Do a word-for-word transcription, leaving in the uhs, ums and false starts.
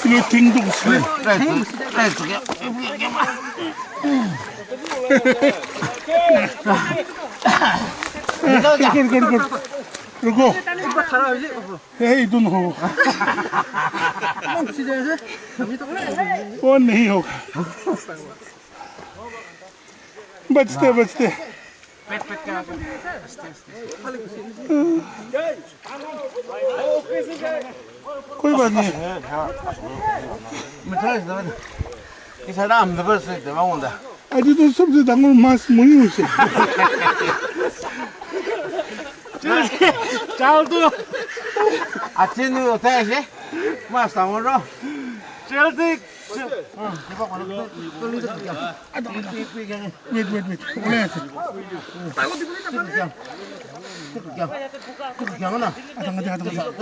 Kilo ting tung sile. Ruko, ruko, ruko. Hey, etu nohobo. Oh, nahi hoga. Bachte, bachte. Koi baat nahi. Aji to sabse dangor mas moi hoise. Chal tu. Achi nu uthai ase. Mas dangor ro. Chal tu. Wait, wait, wait. Ole ase. Adang, adang, adang.